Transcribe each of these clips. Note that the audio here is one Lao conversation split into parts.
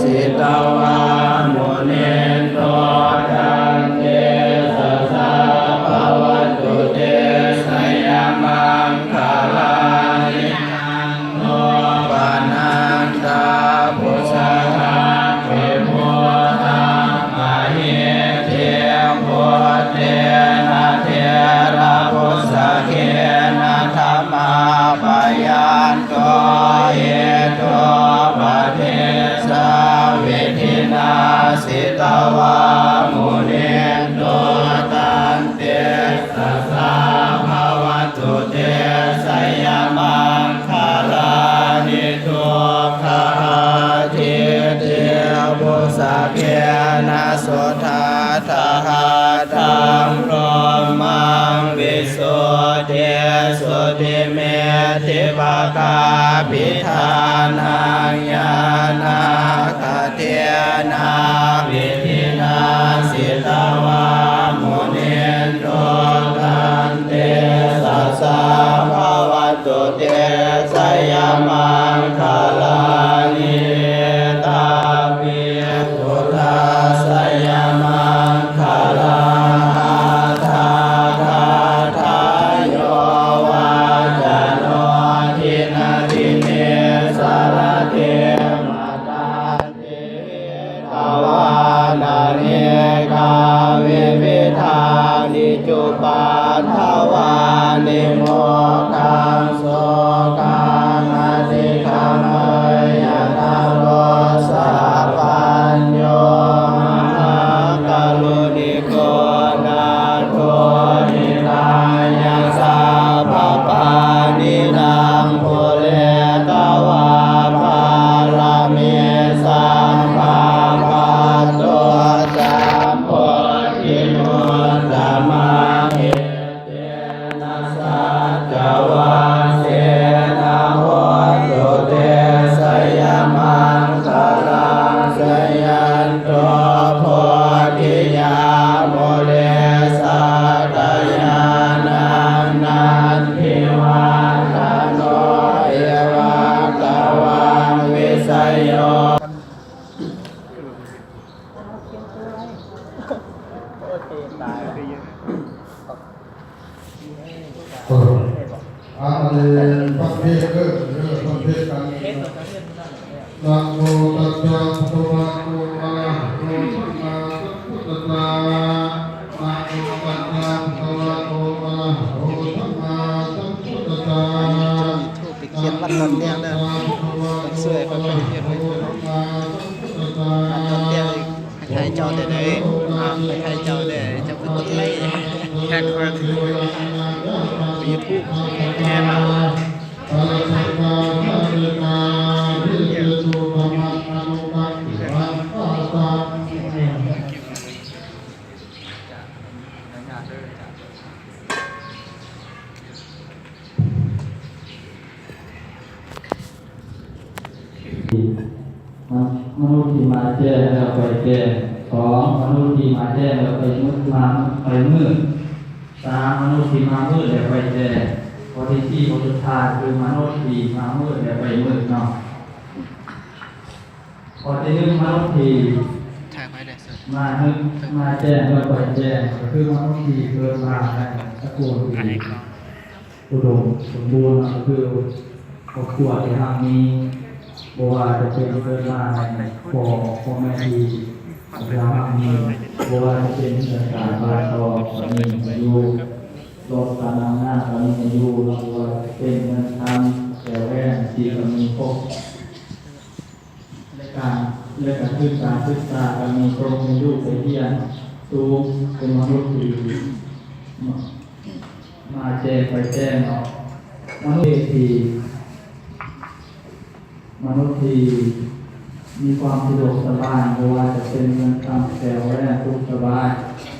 สิตวามุนินโท ตันเตสะสะภะวะตุเต สะยะมังคาลานิ โนปะนันตา ปุชชะกัง วิมุตตัง มะหิทธิ พุทเทนะ เถระปุชชะเกนะ ธะมาปะยันโต อิทโทปะเทสะวิธินา สิตวามุนินโต ตันเต สะสะภะวะตุเต สะยะมังคาลานิ ทุกขะอาทิตติ ปุสสะเกนะ สุทัฏฐะหะตัง พรหมัง วิสุทธิสุทธิ มิทธิปะกาปิทานัง ญาณาคะ เทนะ วิธินา สิตวา มุนินโต ตันเต สะสะ ภะวะตุเต สะยะมังคาลานิ เอตาปิ พุทธา สะยะมังคาลา อาทา ทาทา โย วาจาโน ทินาทิเน สะระเต มะตา ทวา นະເນກາ ວິວິທານິ ຈຸປັດຖະວານິ ໂມກຂັງ ໂສກາງ ອະທິກະໄມຍະ ນະໂຣ ສະປັນໂຍ ມະຫາກາລຸນິໂກ ນາ ໂທ ຫິຕາຍະ ສັບພະປານິນາງ ປູເຣຕະວາ ປາລະມີ ສຳພະປະໂຕ ສັບໂພທິມຸດຕະມັງ ເອເຕນະ ສັດຈະວາເສນະ ໂຫຕຸເຕ ສະຍະມັງຄະລັງ ສະຍັນ ໂຕ ໂພທິຍາ ມູເລ ສັກກະຍານັງ ນັນທິວັດທະໂນ ເອວັງ ຕະວັງ ວິສະໂຍ ເອີ ອັນນີ້ຟັງເທດເດີ ເອີ ຟັງເທດກັນ. ນະໂມຕັດສະ ພະຄະວະໂຕ ອະລະຫະໂຕ ສຳມາສຳພຸດທັດສະ. ນະໂມຕັດສະ ພະຄະວະໂຕ ອະລະຫະໂຕ ສຳມາສຳພຸດທັດສະ. ໄປຂຽນວັດດອນແດງເດີ ຕ້ອງຊ່ວຍເຂົາໄປຂຽນໄວ້ເດີ. ວັດດອນແດງ ທັກທາຍເຈົ້າແດ່ເດີ ທັກທາຍເຈົ້າແດ່ ເຈົ້າຄືກົດໄລ້ແທັກເພິ່ນ ຢູທູບແທ້ເນາະ. ມະນຸດທີ່ມາແຈ້ງແລ້ວໄປແຈ້ງ. ສອງ ມະນຸດທີ່ມາແຈ້ງແລ້ວໄປມືດ ມາ ໄປມືດ. ສາມ ມະນຸດທີ່ມາມືດແລ້ວໄປແຈ້ງ. ຂໍ້ທີສີ່ ຂໍ້ສຸດທ້າຍຄືມະນຸດທີ່ມາມືດແລ້ວໄປມືດເນາະ. ຂໍ້ທີໜຶ່ງ ມະນຸດທີ່ ຖ່າຍໄວ້ໄດ້ ມາ ມາແຈ້ງແລ້ວໄປແຈ້ງ ກໍຄືມະນຸດທີ່ເກີດມາໃນຕະກູນທີ່ອຸດົມສົມບູນ ກໍຄືຄອບຄົວທີ່ຮັ່ງມີ ບໍ່ວ່າຈະເປັນເກີດມາໃນພໍ່ ພໍ່ແມ່ທີ່ຮັ່ງມີ ບໍ່ວ່າຈະເປັນເຮືອນຊານບ້ານຊ່ອງກໍມີໃຫ້ຢູ່ ລົດການນຳໜ້າກໍມີໃຫ້ຢູ່ ແລ້ວບໍ່ວ່າຈະເປັນເງິນຄຳແກ້ວແຫວນທີ່ກໍມີຄົບ. ແລະ ການ ແລະ ການທຶນການສຶກສາກໍມີສົ່ງໃຫ້ລູກໄປຮຽນສູງ ເປັນມະນຸດທີ່ມາແຈ້ງໄປແຈ້ງເນາະ ມະນຸດທີ່ ມະນຸດທີ່ມີຄວາມສະດວກສະບາຍ ບໍ່ວ່າຈະເປັນເງິນຄຳແກ້ວແຫວນສຸກສະບາຍ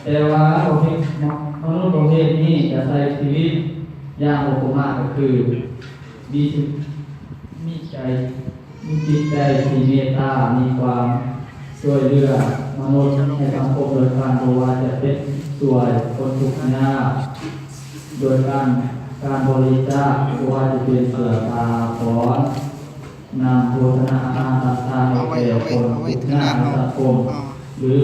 ແຕ່ວ່າປະເພດ ມະນຸດປະເພດນີ້ຈະໃຊ້ຊີວິດຢ່າງບໍ່ປະໝາດ ກໍຄືມີ ມີໃຈ ມີຈິດໃຈທີ່ເມດຕາ ມີຄວາມຊ່ວຍເຫຼືອມະນຸດໃນສັງຄົມໂດຍການ ບໍ່ວ່າຈະເປັນຊ່ວຍຄົນທຸກຍາກ ໂດຍການ ການບໍລິຈາກ ບໍ່ວ່າຈະເປັນເສື້ອຜ້າອາພອນ ນຳໂພຊະນາອາຫານຕ່າງໆ ໃຫ້ແກ່ຄົນທຸກຍາກໃນສັງຄົມ ຫຼື